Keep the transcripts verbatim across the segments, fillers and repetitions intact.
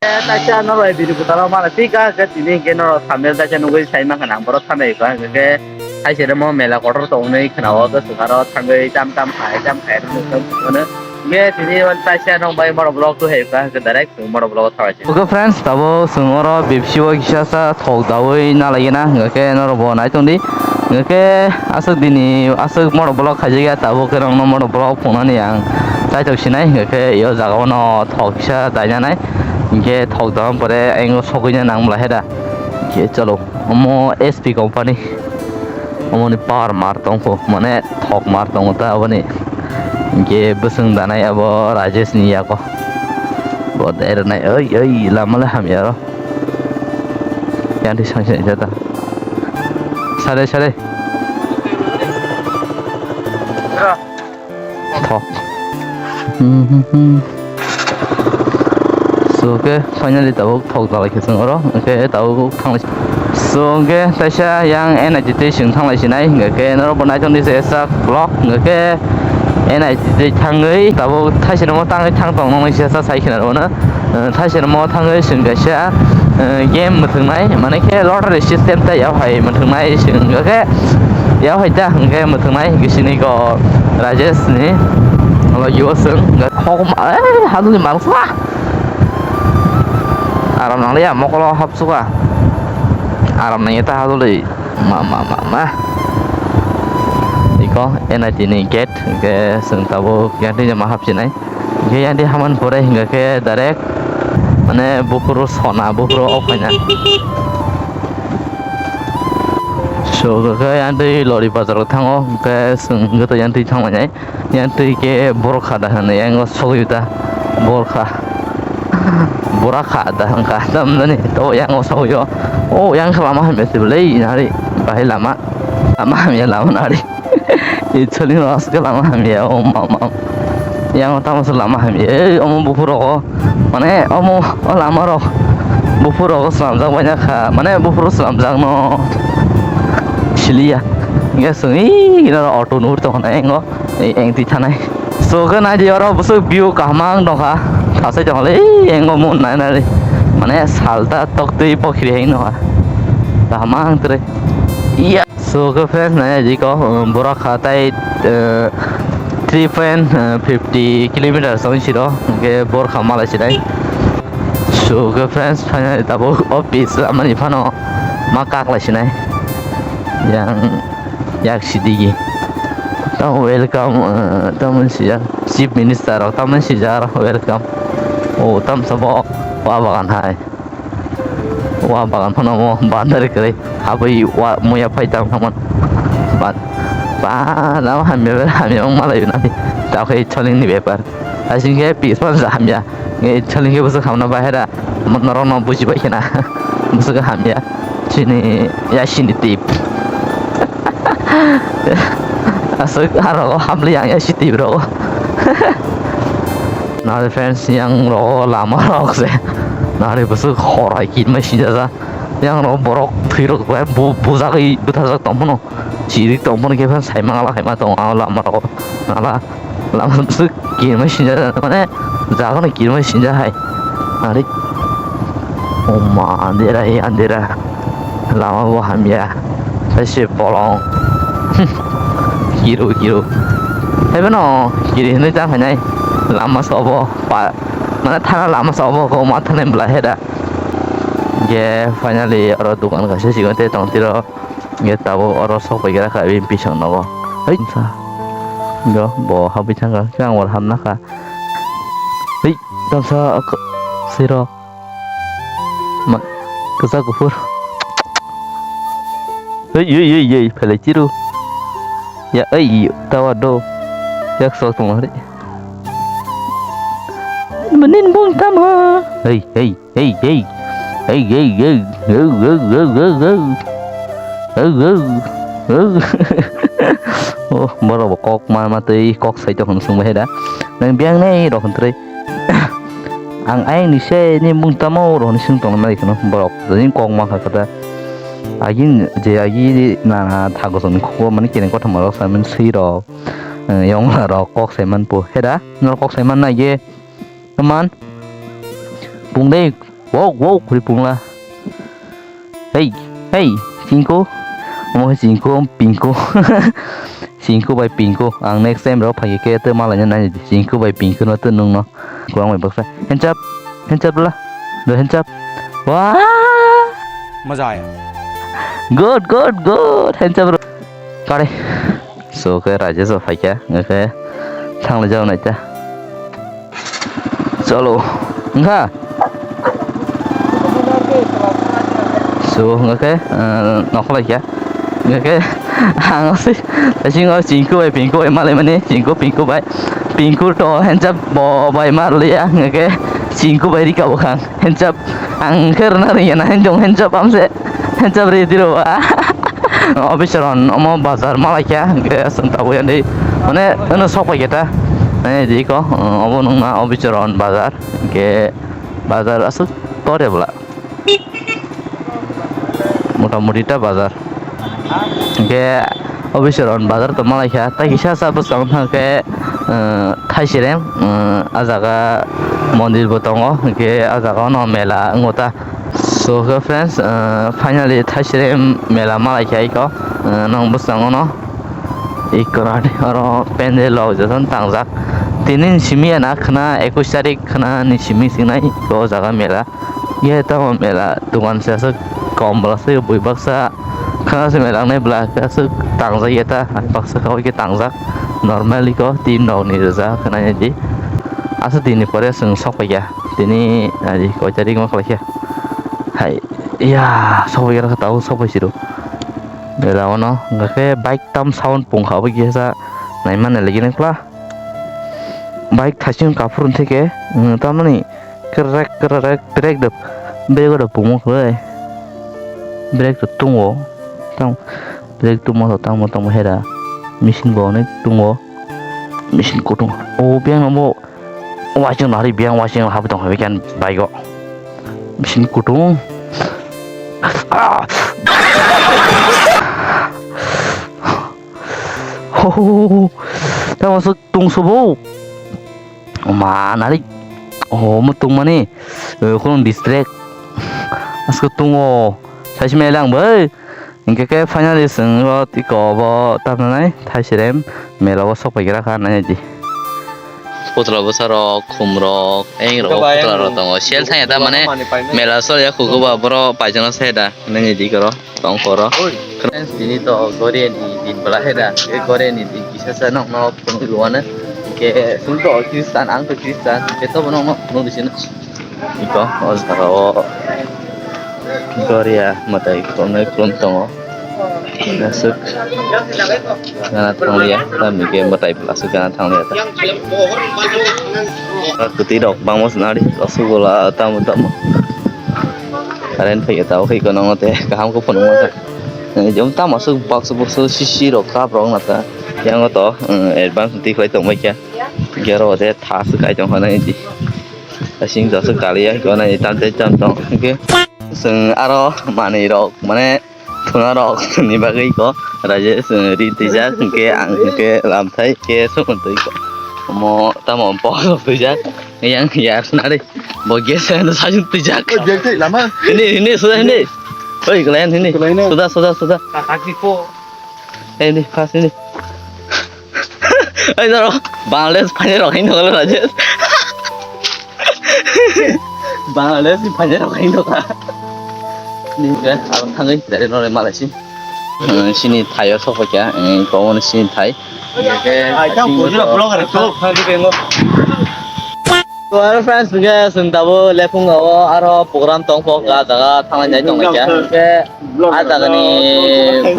Taisa norok video kwtal o mana twi ka hwnkhe tini hwnkhe norok thumbnail taisa nugwi sai mankha ang borok thanai ka hwnkhe thaisiremo mela kotor tongnai khwnao bwswk aro thangwi tam tam khai tam khai hwnkhe tini taisa norok bai borok vlog tu hai ka hwnkhe direct. Oke friends, tabuk chwng oro Bepsi o kisa sa thok dawi nalaina, hwnkhe norok bo nai tongdi. Hwnkhe aswk dini aswk moto vlog khaijakya, tabuk khe norokno moto vlog phunuknani ang chaitok sinai, hwnkhe o jaga o no thok kisa dainanai, hwnkhe thok dama pore ayang o sogwina nang bwla heda. Hwnkhe cholo, omo S P company, omoni power mar tongkho, mane thok mar tongo ta aboni. Hwnkhe bwswng danai abo Rajesh ni yago. Bo dai rwnai, oi, oi, lama le hamya ro. Yang di sang sang jata. Sare, sare. Thok. Hmm, hmm, hmm. So, okay, finally tabuk thok dalai khe chwng oro. Okay, tabuk thanglai. So, hwnkhe taisa yang N I T twi chwng thanglai sinai, hwnkhe norok bo naithok di se sak vlog, hwnkhe N I T twi thangwi tabuk thaisirmo tangwi thang tong noknai se sa sai khna rwno, eh, thaisirmo thangwi chwng kaisa, eh, game mwthwngnai, mane khe lottery system tei yahai mwthwngnai chwng hwnkhe yahai ta hwnkhe mwthwngnai hwnkhe sini ko Rajesh ni logi o chwng hokma, eh, haduli mansukha. Aram nang liya, mokolo hapsuka. Aram nang eta haduli. Ma, ma, ma, ma. Iko, N I T ni gate, hwnkhe chwng tabuk yang twi ma hapsinai. Hwnkhe yang twi haman pore hwnkhe direct, mane, buphuru sona, buphuru o phaina. So, hwnkhe yang twi lori bazar o thango, hwnkhe chwng hwnkhe to yang twi thanglainai. Yang twi khe borok kha da hwnwi yang o sogwi ta. Borok kha. Bora kha da hwnkha tamjani to yang o sogwi o. O yang khe lama hamya se belai nari. Bahai lama. Lama hamya lama nari. Actually no aske lama hamya o mama. Yang o tamo se lama hamya. Ei omo buphuru rogo. Mane omo o lama rok buphuru rogo swnamjak baina kha. Mane buphuru swnamjak no. Siliya. Hwnkhe chwng ei gina auto nur tongkha na yang o. Ei, eng twi thanai. So, khe nai di oro bwswk view kaham ang tongkha. Thasai tongkha le, ei, engo mun nai nai. Mane, salta tok twi bokhri hai nokha. Kaham ang tre. Iya. So, khe friends, nai di ko, um, borok kha tai, uh, three point fifty kilometers tong siro. Hwnkhe borok kha malai sinai. So, khe friends, finally tabuk office amani phano ma kaklai sinai. Yang Yak sidigi. Tamo welcome, eh, tamo sijak. Chief Minister rok tamo sijak welcome. O tamo sabo wa bagan hai. Wa bagan phano mo bandar kre. Habui wa muya phai tamo tamo. Ba, ba, lama hamya, hamya wng malai nani. Tamo khe choling ni bepar. Asing khe pis phano hamya. Nge choling khe bwswk hamna bahera. Norok no buji bai khena. Bwswk hamya. Chini ya sini tip. Aswk aro hamli yang ya sini tip ro. Nari friends yang ro lama rok se. Nari bwswk hor hai kit mai sinjajak. Yang ro borok thwi rok bai bu-, bujagwi bwthajak tong phano. Chiri tong phano khe friends sai mangala khai ma tong lama rok. Nala. Lama bwswk kirima sinjak mane jaga no kirima sinjak hai. Ari. Oma andera, eh, andera. Lama bo hamya. Sai se bolong. Kiru, kiru. Hebe no kiri hinui ta khainai. Lama sobo pa mane thana lama sobo ko ma thanai bwla heda. Je finally oro dukan kaisa sigon te tong tiro. Hwnkhe tabuk oro sok pai khe rakha bini bwskango. Hei, sa. Hwnkhe bo habwi thangkha, hwnkhe ang bo hamnakha. Hei, tamsa sirok. Ma, kwchak kuphur. Hei, hei, hei, hei, phelai chiru. Ya, ei, tawa do. Yak sok tongma hwrwi. Nini bung tamo? Hei, hei. Ei, ei. Ei, ei, ei. Au, au, au, au, au. Au, au. Au, au. Oh, borok bo kok ma, ma twi kok sai tong sung bai da. Nang biang nei rok hwn tre. Ang ayang ni se ni mung tamo rok ni sung tong nai khno borok. Jani kok ma kha kata. Agin je agi na na thago son kho mani kene kothoma rok sai man sui rok. Eh, yong rok kok sai man po. Heda, nor kok sai man na ye. Teman. Pung dei. Wow, wow, khuri pungla. Hey, hey, Chingko. Omo khe Chingko, Pingko. Chingko bai Pingko. Ang next time rok phai khe tei malai nai di. Chingko bai Pingko no tei nung no. Kwang bai baksa. Hands up, hands up la. Do hands up. Wah. Maza aya. Good, good, good. Hands up. Kare. So khe Rajesh bo phaikha, hwnkhe thanglai jao naita. Chalo, wngkha? So, hwnkhe, uh, nokholai kha. Hwnkhe, ang se, sing o Chingko bai Pingko bai malai mani, Chingko Pingko bai. Pingko to hands up bo bai marliya, hwnkhe Chingko bai rika bo khang. Hands up, ang khe rwna rwngya na, hands up, hands up, amse, hands up, ready ro ba. Officer on, omo bazar malaikha, hwnkhe aswk tabuk yani, mane, ano sok paikha ta, eh, diko, obo nungna officer on bazar, hwnkhe bazar aswk tore bwla. Motamoti ta bazar. Hwnkhe officer on bazar to malaikha, tai kisa sa bwskango thangkhe, eh, Thaisirem, eh, ah jaga mondir bo tongo, hwnkhe ah jaga o no mela wngo ta. So khe friends, eh, finally Thaisirem mela malaikha iko, eh, nong bwskango no iko rani oro pendel rok jotono tangjak. Tini ni simi ya na khwna ekush tarik khwna ni simi singnai iko jaga mela. Ye tamo mela dogan se aswk kom bwla se bui baksa khana se mela wngnai bwla aswk tangjak ye ta baksa khaui khe tangjak normal iko tin rok ni rwja khwna di aswk din ni pore chwng sok paikha tini koi tarik ma khlai khe hai ya sok paikha tabuk sok pai siro mela ono hwnkhe bike tam sound pung kha bai kisa nai mani lagi nang kla bike thaichung kaphur theke tamani Kerek kerek brake da brake da pumo khlai brake da tungo tang brake tumo tangmo tangmo hera machine bo onek tungo machine kutung o biyang no bo wasing nari biyang wasing habi tong habi kan bike o machine kutung ho ho ho tang wasuk tung sobo. Oma nari. Oh, mo tungmani. Eh, khulung distract. Asko tungo. Saisi mela ang bai. Hingke ke finally seng ro tiko bo tamnai Thaisirem mela o sok pai gra kha nai di. Putla bwsa rok, khum rok, eng rok, putla rok tongo. Sel thang ya ta mane mela sol ya khugo ba boro paijana sai da. Nini di koro, tong koro. Friends, tini to Goria ni din bwla hai da. Ke Goria ni din kisa sa nok no phunuk luana. Ke sul to Christian, ang to Christian. Ke to bono nok phunuk di sini. Iko, o jaga o Goria matai khulumnai khulum tongo. Nasuk gana thanglia, tamni ke matai bwla asuk gana thanglia ta. Kwtwi rok bangma swnari, Rasgulla tamo tamo. Current phai tao khai kono ngote kaham khe phunukma kha. Jom tamo aswk box box sisi rok cup rok nata. Yang to advance twi khlai tongbai kha. Gero de thas kai tong hwnai di. Asing jasa kaliya kono tam tei tam tong. Hwnkhe chwng aro manwi rok mane Thuna rok ni bagwi ko raje ri twijak hwnkhe ang hwnkhe lamthai khe somontwi ko omo tamo bok rok twijak yang yar nari bo gas no sajung twijak. Oi, gas thai lama. Hini hini suda hini. Oi kelayan hini. Kelayan. Suda suda suda. Hini first hini. Oi jaro Bangladesh phainai rok haino kala raje. Bangladesh ni phainai rok haino ka. Ni ke ang thangwi dari no malai si. Sini thaio sokphaikha, eh, koboni sini thai. To aro friends, hwnkhe chwng tabuk lephungo aro program tongkha, o jaga thanglai nai tonglaikha. Hwnkhe a jagani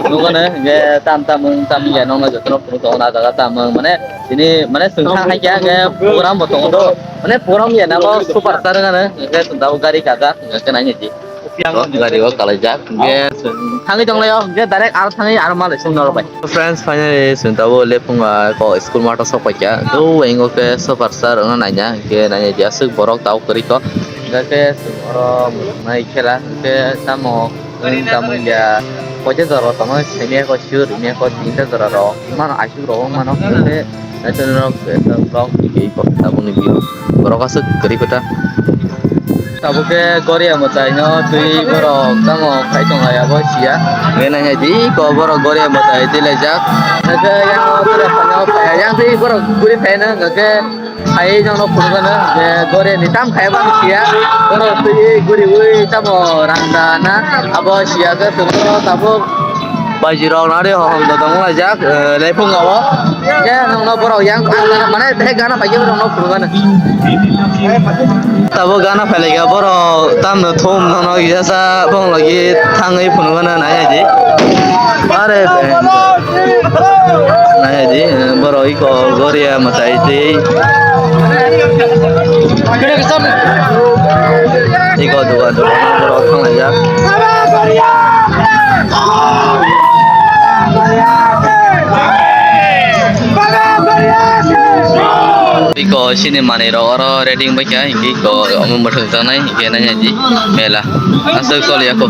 phunukgano hwnkhe tam tam wng tam ya nokno jotono phunuk tongo, a jaga tam wng mane tini mane chwng thang hai khe hwnkhe program bo tongo do, mane program ya namo super star wngano hwnkhe chwng tabuk gari kajak hwnkhe nainai di. Gari o kalaijak hwnkhe thangwi tonglaio hwnkhe direct aro thangwi aro malai sung norok bai. Friends, finally chwng tabuk lephungo kok school math o sok paikha. Do engo khe super star wngna naina hwnkhe naina di aswk borok tabuk kwrwi kok. Hwnkhe chwng oro nai khela hwnkhe tamo wng tamo ya koite jora tamo simi ko sure imi ko tinta jora rok mano aswk rok mano hwnkhe naithotok vlog ni khe kok tabuk ni view borok aswk kwrwi kota. Abo khe Goria mwtai no twi borok tamo khai tong lai abo siya. Nai nai di ko borok Goria mwtai twi laijak. Nai khe yang o tura phano phai yang twi borok guri phai no hwnkhe. Hai nokno phunukgano je Goria ni tam khai bang siya. Borok twi guri ui tamo rang da na abo siya khe tongno tabuk. Baji rok nari hom do tong laijak, eh, lephung abo. Khe nokno borok yang mane tei gana paikhe borok no phunukgano. Tabuk gana phailaikha borok tamno thum nono yasa bong logi thangwi phunukgano nai di. Are nai di, eh, borok iko Goria mwtai tei. Iko dugan dugan borok thanglaijak. Iko chini manwi rok oro ready wngbaikha, hinkhe iko omo mwthang tangnai, hinkhe nai di mela aswk choliya kho.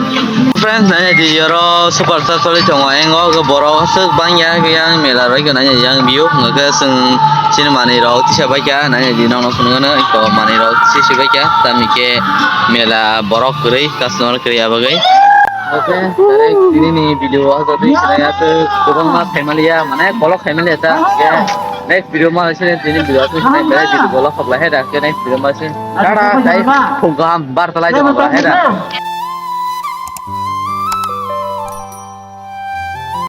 Friends, nai di oro super star choli tongo, engo borok aswk bangya, yang mela rok nai yang view, hwnkhe chwng chini manwi rok tisa baikha, nai di nokno phunukgano, iko manwi rok tisa baikha, tamni khe mela borok kwrwi. Customer kwrwi abagwi. Okay, direct tini ni video o jodi sinai aswk kwbangma phaimaliya, mane kolok phaimaliya ta. Okay, next video ma sini tini video aswk sinai belai video kolok khablai hai da. Okay, next video ma sini. Tara, guys. Phung kaham, bar talai joma hai da.